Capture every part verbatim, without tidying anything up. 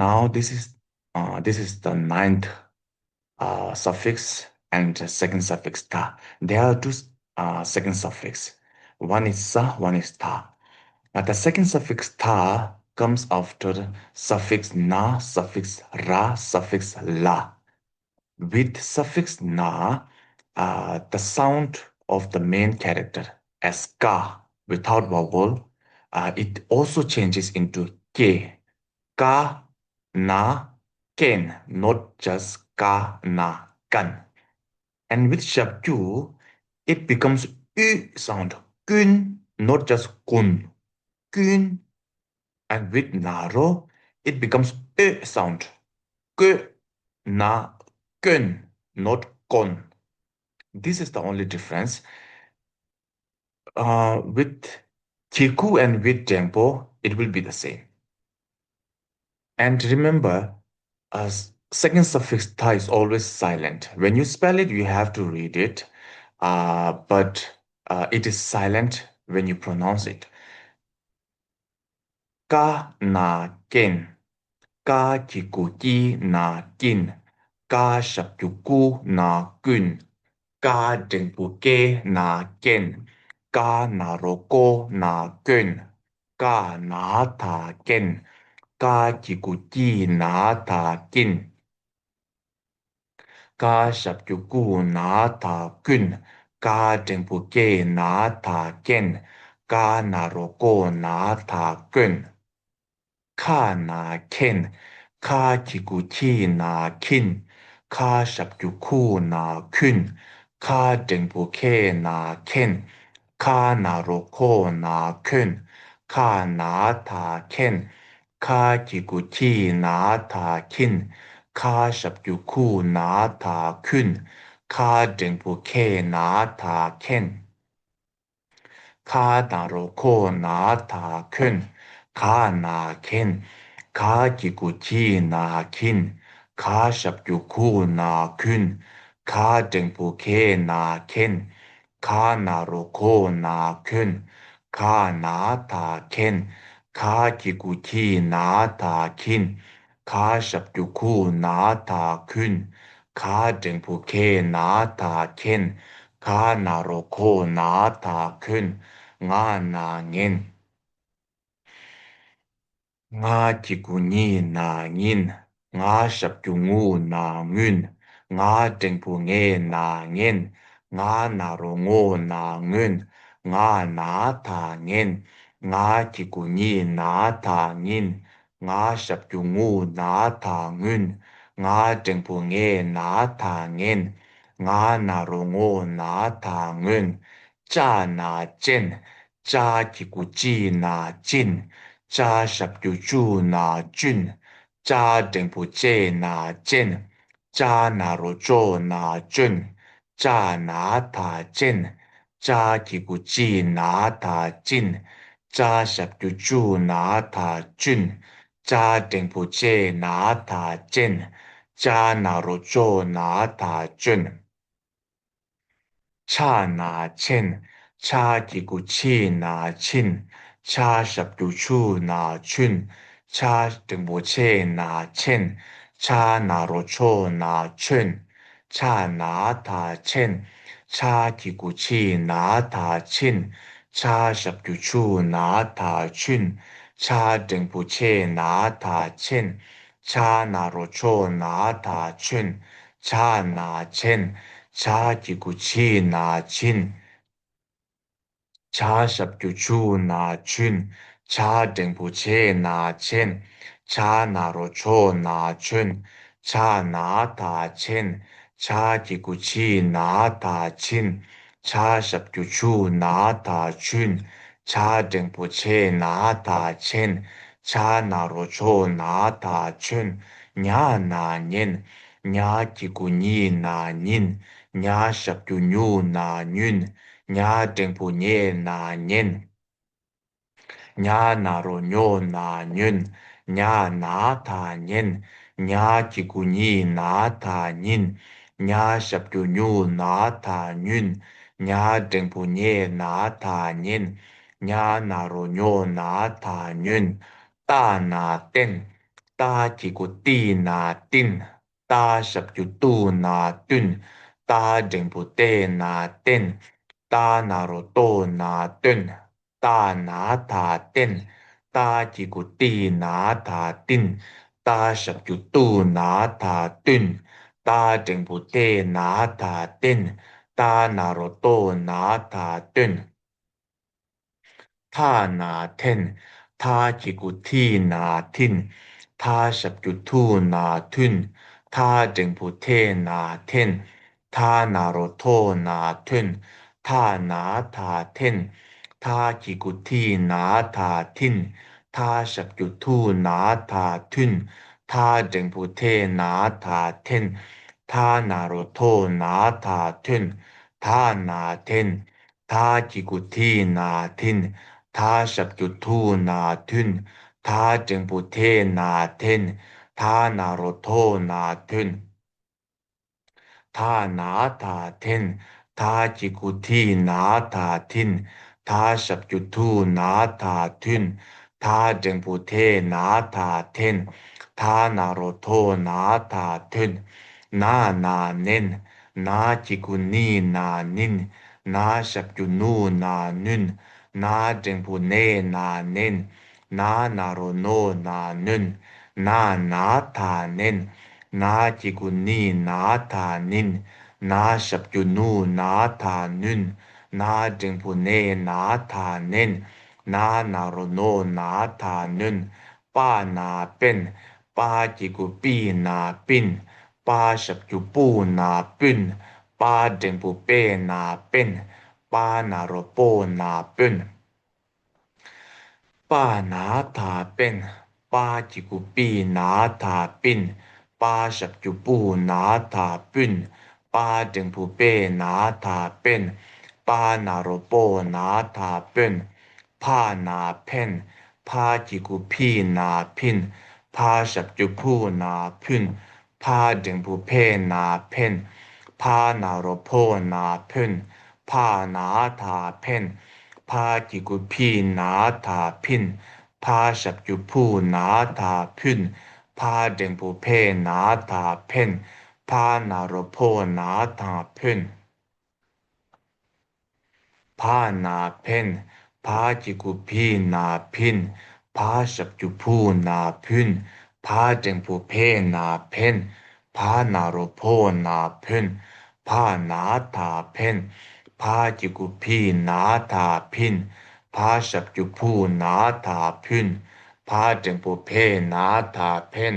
Now this is uh, this is the ninth uh, suffix and second suffix ta. There are two uh, second suffix. One is sa, one is ta. Now the second suffix ta comes after suffix na, suffix ra, suffix la. With suffix na, uh, the sound of the main character as ka without vowel, uh, it also changes into ke. Ka na ken, not just ka na kan. And with shabkyu, it becomes u sound, kun, not just kun, kun. And with naro, it becomes ö sound, kö na kön, not kon. This is the only difference. Uh, with kiku and with dengpo, it will be the same. And remember, uh, second suffix ta is always silent. When you spell it, you have to read it, uh, but uh, it is silent when you pronounce it. Ka na ken, ka kiku ki na kin, ka shabkyu ku na kun, ka dengpu ke na ken, ka naro ko na kön, ka na ta ken, ka kiku ki na ta kin, ka shabkyu ku na ta kun, ka dengpu ke na ta ken, ka naro ko na ta kön. Ka na ken, ka kiku ki na kin, ka shabkyu ku na kun, ka dengpu ke na ken, ka naro ko na kön, ka na ta ken, ka kiku ki na ta kin, ka shabkyu ku na ta kun, ka dengpu ke na ta ken. Ka naro ko na ta kön, ka na ken, ka kiku ki na kin, ka shabkyu ku na kun, ka dengpu ke na ken, ka naro ko na kön, ka na ta ken, ka kiku ki na ta kin, ka shabkyu ku na ta kun, ka dengpu ke na ta ken, ka naro ko na ta kön, nga na ngen. Nga kiku nyi na ngin, nga shabkyu ngu na ngun, nga dengpu nge na ngen, nga naro ngo na ngon, nga na ta ngen, nga kiku nyi na ta ngin, nga shabkyu ngu na ta ngun, nga dengpu nge na ta ngen, nga naro ngo na ta ngon, ca na cen, ca kiku ci na cin, ca shabkyu cu na cun, ca dengpu ce na cen, ca naro co na cun, ca na ta cen, ca kiku ci na ta cin, ca shabkyu cu na ta cun, ca dengpu ce na ta cen, ca naro co na ta cun. Cha na chen, cha kiku chi na chin, cha shabkyu chu na chun, cha dengpu che na chen, cha naro cho na chun, cha na ta chen, cha kiku chi na ta chin, cha shabkyu chu na ta chun, cha dengpu che na ta chen, cha naro cho na ta chun, cha na chen, cha kiku chi na chin, cha shabkyu chu na chun, cha dengpu che na chen, cha naro cho na chun, cha na ta chen, cha kiku chi na ta chin, cha shabkyu chu na ta chun, cha dengpu che na ta chen, cha naro cho na ta chun, nya na nyen, nya kiku nyi na nyin, nya shabkyu nyu na nyun, nya dengpu nye na nyen, nya naro nyo na nyun, nya na ta nyen, nya kiku nyi na ta nyin, nya shabkyu nyu na ta nyun, nya dengpu nye na ta nyen, nya naro nyo na ta nyun, ta na ten, ཏ་གི་གུ་ཏི་ན་ཏིན། ཏ་ཞབས་ཀྱུ་ཏུ་ན་ཏུན། ཏ་འགྲེང་བུ་ཏེ་ན་ཏེན། ཏ་ན་རོ་ཏོ་ན་ཏོན། ཏ་ན་ཐ་ཏེན། ཏ་གི་གུ་ཏི་ན་ཐ་ཏིན། ཏ་ཞབས་ཀྱུ་ཏུ་ན་ཐ་ཏུན། ཏ་འགྲེང་བུ་ཏེ་ན་ཐ་ཏེན། ཏ་ན་རོ་ཏོ་ན་ཐ་ཏོན། ཐ་ན་ཐེན། ཐ་གི་གུ་ཐི་ན་ཐིན། ཐ་ཞབས་ཀྱུ་ཐུ་ན་ཐུན། ཐ་འགྲེང་བུ་ཐེ་ན་ཐེན། ཐ་ན་རོ་ཐོ་ན་ཐོན། ཐ་ན་ཐ་ཐེན། ཐ་གི་གུ་ཐི་ན་ཐ་ཐིན། ཐ་ཞབས་ཀྱུ་ཐུ་ན་ཐ་ཐུན། ཐ་འགྲེང་བུ་ཐེ་ན་ཐ་ཐེན། ཐ་ན་རོ་ཐོ་ན་ཐ་ཐོན། ཐ་ན་ཐེན། ཐ་གི་གུ་ཐི་ན་ཐིན། ཐ་ཞབས་ཀྱུ་ཐུ་ན་ཐུན། ཐ་འགྲེང་བུ་ཐེ་ན་ཐེན། ཐ་ན་རོ་ཐོ་ན་ཐོན། ཐ་ན་ཐ་ཐེན། ཐ་གི་གུ་ཐི་ན་ཐ་ཐིན། ཐ་ཞབས་ཀྱུ་ཐུ་ན་ཐ་ཐུན། ཐ་འགྲེང་བུ་ཐེ་ན་ཐ་ཐེན། ཐ་ན་རོ་ཐོ་ན་ཐ་ཐོན། ན་ན་ནེན། ན་གི་གུ་ནི་ན་ནིན། ན་ཞབས་ཀྱུ་ནུ་ན་ནུན། ན་འགྲེང་བུ་ནེ་ན་ནེན། ན་ན་རོ་ནོ་ན་ནོན། ན་ན་ཐ་ནེན། ན་གི་གུ་ནི་ན་ཐ་ནིན། ན་ཞབས་ཀྱུ་ནུ་ན་ཐ་ནུན། ན་འགྲེང་བུ་ནེ་ན་ཐ་ནེན། ན་ན་རོ་ནོ་ན་ཐ་ནོན། པ་ན་པེན། པ་གི་གུ་པི་ན་པིན། པ་ཞབས་ཀྱུ་པུ་ན་པུན། པ་འགྲེང་བུ་པེ་ན་པེན། པ་ན་རོ་པོ་ན་པོན། པ་ན་ཐ་པེན། པ་གི་གུ་པི་ན་ཐ་པིན། པ་ཞབས་ཀྱུ་པུ་ན་ཐ་པུན། པ་འགྲེང་བུ་པེ་ན་ཐ་པེན། པ་ན་རོ་པོ་ན་ཐ་པོན། ཕ་ན་ཕེན། ཕ་གི་གུ་ཕི་ན་ཕིན། ཕ་ཞབས་ཀྱུ་ཕུ་ན་ཕུན། ཕ་འགྲེང་བུ་ཕེ་ན་ཕེན། ཕ་ན་རོ་ཕོ་ན་ཕོན། ཕ་ན་ཐ་ཕེན། ཕ་གི་གུ་ཕི་ན་ཐ་ཕིན། ཕ་ཞབས་ཀྱུ་ཕུ་ན་ཐ་ཕུན། ཕ་འགྲེང་བུ་ཕེ་ན་ཐ་ཕེན། ཕ་ན་རོ་ཕོ་ན་ཐ་ཕོན། ཕ་ན་ཕེན། ཕ་གི་གུ་ཕི་ན་ཕིན། ཕ་ཞབས་ཀྱུ་ཕུ་ན་ཕུན། ཕ་འགྲེང་བུ་ཕེ་ན་ཕེན། ཕ་ན་རོ་ཕོ་ན་ཕོན། ཕ་ན་ཐ་ཕེན། ཕ་གི་གུ་ཕི་ན་ཐ་ཕིན། ཕ་ཞབས་ཀྱུ་ཕུ་ན་ཐ་ཕུན། ཕ་འགྲེང་བུ་ཕེ་ན་ཐ་ཕེན།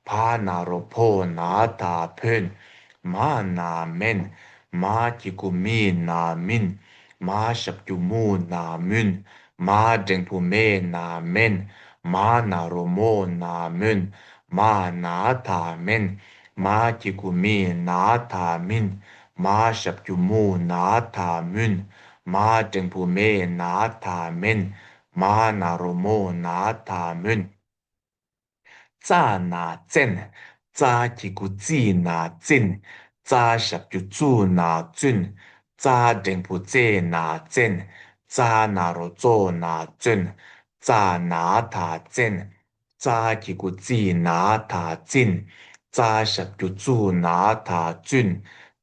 ཕ་ན་རོ་ཕོ་ན་ཐ་ཕོན། མ་ན་མེན། མ་གི་གུ་མི་ན་མིན། མ་ཞབས་ཀྱུ་མུ་ན་མུན། མ་འགྲེང་བུ་མེ་ན་མེན། མ་ན་རོ་མོ་ན་མོན། མ་ན་ཐ་མེན། མ་གི་གུ་མི་ན་ཐ་མིན། མ་ཞབས་ཀྱུ་མུ་ན་ཐ་མུན། མ་འགྲེང་བུ་མེ་ན་ཐ་མེན། མ་ན་རོ་མོ་ན་ཐ་མོན། ཙ་ན་ཙེན། ཙ་གི་གུ་ཙི་ན་ཙིན། ཙ་ཞབས་ཀྱུ་ཙུ་ན་ཙུན། ཙ་འགྲེང་བུ་ཙེ་ན་ཙེན། ཙ་ན་རོ་ཙོ་ན་ཙོན། ཙ་ན་ཐ་ཙེན། ཙ་གི་གུ་ཙི་ན་ཐ་ཙིན། ཙ་ཞབས་ཀྱུ་ཙུ་ན་ཐ་ཙུན།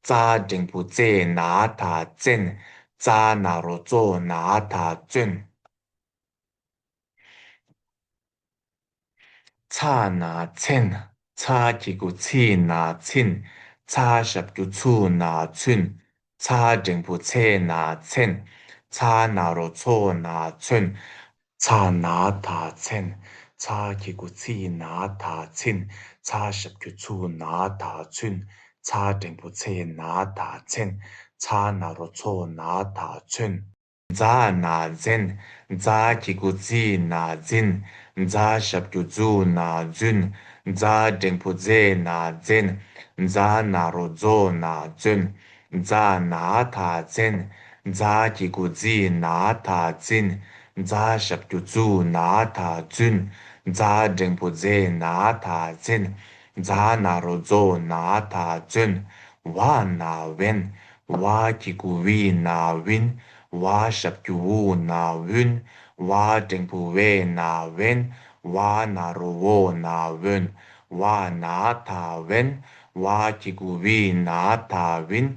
ཙ་འགྲེང་བུ་ཙེ་ན་ཐ་ཙེན། ཙ་ན་རོ་ཙོ་ན་ཐ་ཙོན། ཚ་ན་ཚེན། ཚ་གི་གུ་ཚི་ན་ཚིན། ཚ་ཞབས་ཀྱུ་ཚུ་ན་ཚུན། ཚ་འགྲེང་བུ་ཚེ་ན་ཚེན། ཚ་ན་རོ་ཚོ་ན་ཚོན། ཚ་ན་ཐ་ཚེན། ཚ་གི་གུ་ཚི་ན་ཐ་ཚིན། ཚ་ཞབས་ཀྱུ་ཚུ་ན་ཐ་ཚུན། ཚ་འགྲེང་བུ་ཚེ་ན་ཐ་ཚེན། ཚ་ན་རོ་ཚོ་ན་ཐ་ཚོན། ཛ་ན་ཛེན། ཛ་གི་གུ་ཛི་ན་ཛིན། ཛ་ཞབས་ཀྱུ་ཛུ་ན་ཛུན། ཛ་འགྲེང་བུ་ཛེ་ན་ཛེན། ཛ་ན་རོ་ཛོ་ན་ཛོན། ཛ་ན་ཐ་ཛེན། ཛ་གི་གུ་ཛི་ན་ཐ་ཛིན། ཛ་ཞབས་ཀྱུ་ཛུ་ན་ཐ་ཛུན། ཛ་འགྲེང་བུ་ཛེ་ན་ཐ་ཛེན། ཛ་ན་རོ་ཛོ་ན་ཐ་ཛོན། ཝ་ན་ཝེན། ཝ་གི་གུ་ཝི་ན་ཝིན། ཝ་ཞབས་ཀྱུ་ཝུ་ན་ཝུན། ཝ་འགྲེང་བུ་ཝེ་ན་ཝེན། ཝ་ན་རོ་ཝོ་ན་ཝོན། ཝ་ན་ད་ཝེན། ཝ་གི་གུ་ཝི་ན་ད་ཝིན།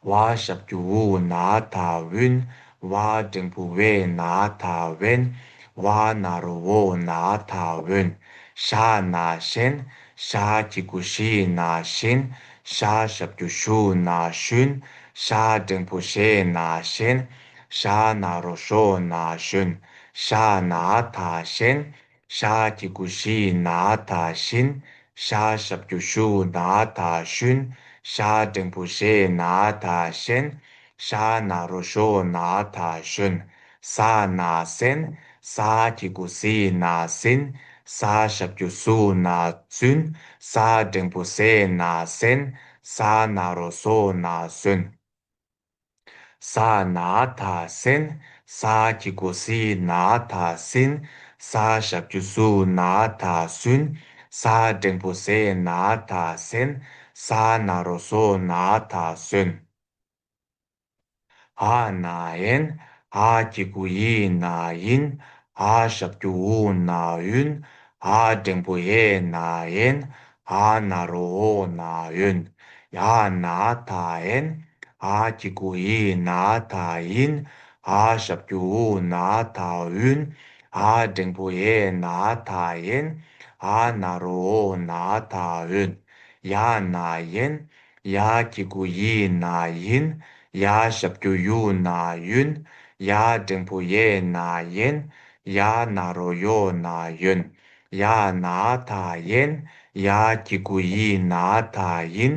ཝ་ཞབས་ཀྱུ་ཝུ་ན་ད་ཝུན། ཝ་འགྲེང་བུ་ཝེ་ན་ད་ཝེན། ཝ་ན་རོ་ཝོ་ན་ད་ཝོན། ཞ་ན་ཞེན། ཞ་གི་གུ་ཞི་ན་ཞིན། ཞ་ཞབས་ཀྱུ་ཞུ་ན་ཞུན། ཞ་འགྲེང་བུ་ཞེ་ན་ཞེན། ཞ་ན་རོ་ཞོ་ན་ཞོན། ཞ་ན་ད་ཞེན། ཞ་གི་གུ་ཞི་ན་ད་ཞིན། ཞ་ཞབས་ཀྱུ་ཞུ་ན་ད་ཞུན། ཞ་འགྲེང་བུ་ཞེ་ན་ད་ཞེན། ཞ་ན་རོ་ཞོ་ན་ད་ཞོན། ས་ན་སེན། ས་གི་གུ་སི་ན་སིན། ས་ཞབས་ཀྱུ་སུ་ན་སུན། ས་འགྲེང་བུ་སེ་ན་སེན། ས་ན་རོ་སོ་ན་སོན། ས་ན་ད་སེན། ས་གི་གུ་སི་ན་ད་སིན། ས་ཞབས་ཀྱུ་སུ་ན་ད་སུན། ས་འགྲེང་བུ་སེ་ན་ད་སེན། ས་ན་རོ་སོ་ན་ད་སོན། ཧ་ན་ཡེན། ཧ་གི་གུ་ཡི་ན་ཡིན། ཧ་ཞབས་ཀྱུ་འུ་ན་འུན། ཧ་འགྲེང་བུ་ཧེ་ན་ཧེན། ཧ་ན་རོ་འོ་ན་འོན། ཡ་ན་ད་ཡེན། ཧ་གི་གུ་ཡི་ན་ད་ཡིན། ཧ་ཞབས་ཀྱུ་འུ་ན་ད་འུན། ཧ་འགྲེང་བུ་ཡེ་ན་ད་ཡེན། ཧ་ན་རོ་འོ་ན་ད་འོན། ཡ་ན་ཡེན། ཡ་གི་གུ་ཡི་ན་ཡིན། ཡ་ཞབས་ཀྱུ་ཡུ་ན་ཡུན། ཡ་འགྲེང་བུ་ཡེ་ན་ཡེན། ཡ་ན་རོ་ཡོ་ན་ཡོན། ཡ་ན་ད་ཡེན། ཡ་གི་གུ་ཡི་ན་ད་ཡིན།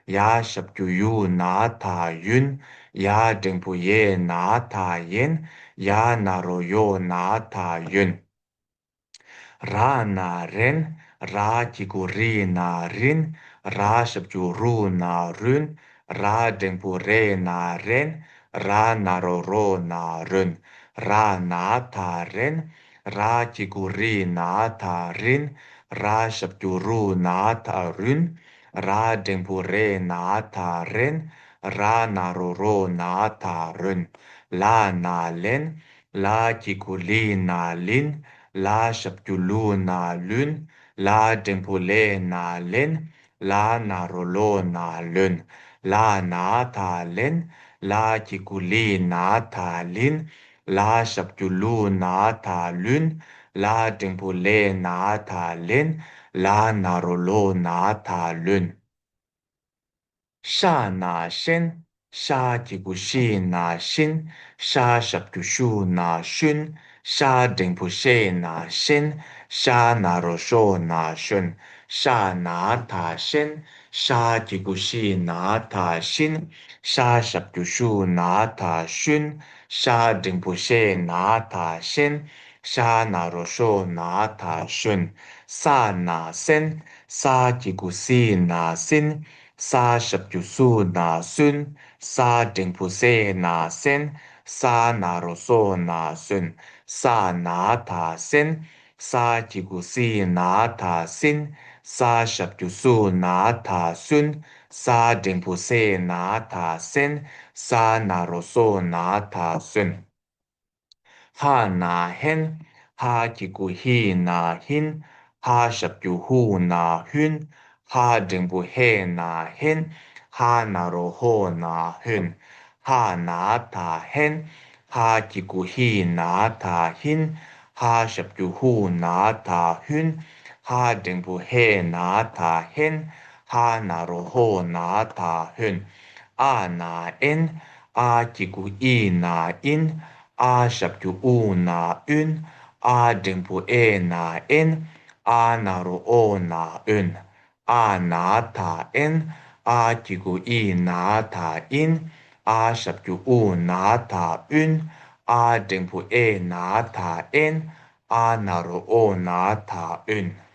ཡ་ཞབས་ཀྱུ་ཡུ་ན་ད་ཡུན། ཡ་འགྲེང་བུ་ཡེ་ན་ད་ཡེན། ཡ་ན་རོ་ཡོ་ན་ད་ཡོན། ར་ན་རེན། ར་གི་གུ་རི་ན་རིན། ར་ཞབས་ཀྱུ་རུ་ན་རུན། ར་འགྲེང་བུ་རེ་ན་རེན། ར་ན་རོ་རོ་ན་རོན། ར་ན་ད་རེན། ར་གི་གུ་རི་ན་ད་རིན། ར་ཞབས་ཀྱུ་རུ་ན་ད་རུན། ར་འགྲེང་བུ་རེ་ན་ད་རེན། ར་ན་རོ་རོ་ན་ད་རོན། ལ་ན་ལེན། ལ་གི་གུ་ལི་ན་ལིན། ལ་ཞབས་ཀྱུ་ལུ་ན་ལུན། ལ་འགྲེང་བུ་ལེ་ན་ལེན། ལ་ན་རོ་ལོ་ན་ལོན། ལ་ན་ད་ལེན། ལ་གི་གུ་ལི་ན་ད་ལིན། ལ་ཞབས་ཀྱུ་ལུ་ན་ད་ལུན། ལ་འགྲེང་བུ་ལེ་ན་ད་ལེན། ལ་ན་རོ་ལོ་ན་ད་ལོན། ཤ་ན་ཤེན། ཤ་གི་གུ་ཤི་ན་ཤིན། ཤ་ཞབས་ཀྱུ་ཤུ་ན་ཤུན། ཤ་འགྲེང་བུ་ཤེ་ན་ཤེན། ཤ་ན་རོ་ཤོ་ན་ཤོན། ཤ་ན་ད་ཤེན། ཤ་གི་གུ་ཤི་ན་ད་ཤིན། ཤ་ཞབས་ཀྱུ་ཤུ་ན་ད་ཤུན། ཤ་འགྲེང་བུ་ཤེ་ན་ད་ཤེན། ཤ་ན་རོ་ཤོ་ན་ད་ཤོན། ས་ན་སེན། ས་གི་གུ་སི་ན་སིན། ས་ཞབས་ཀྱུ་སུ་ན་སུན། ས་འགྲེང་བུ་སེ་ན་སེན། ས་ན་རོ་སོ་ན་སོན། ས་ན་ད་སེན། ས་གི་གུ་སི་ན་ད་སིན། ས་ཞབས་ཀྱུ་སུ་ན་ད་སུན། ས་འགྲེང་བུ་སེ་ན་ད་སེན། ས་ན་རོ་སོ་ན་ད་སོན། ཧ་ན་ཧེན། ཧ་གི་གུ་ཧི་ན་ཧིན། ཧ་ཞབས་ཀྱུ་ཧུ་ན་ཧུན། ཧ་འགྲེང་བུ་ཧེ་ན་ཧེན། ཧ་ན་རོ་ཧོ་ན་ཧོན། ཧ་ན་ད་ཧེན། ཧ་གི་གུ་ཧི་ན་ད་ཧིན། ཧ་ཞབས་ཀྱུ་ཧུ་ན་ད་ཧུན། ཧ་འགྲེང་བུ་ཧེ་ན་ད་ཧེན། ཧ་ན་རོ་ཧོ་ན་ད་ཧོན། ཨ་ན་ཨེན། ཨ་གི་གུ་ཨི་ན་ཨིན། ཨ་ཞབས་ཀྱུ་ཨུ་ན་ཨུན། ཨ་འགྲེང་བུ་ཨེ་ན་ཨེན། ཨ་ན་རོ་ཨོ་ན་ཨོན། ཨ་ན་ད་ཨེན། ཨ་གི་གུ་ཨི་ན་ད་ཨིན། ཨ་ཞབས་ཀྱུ་ཨུ་ན་ད་ཨུན། ཨ་འགྲེང་བུ་ཨེ་ན་ད་ཨེན། ཨ་ན་རོ་ཨོ་ན་ད་ཨོན།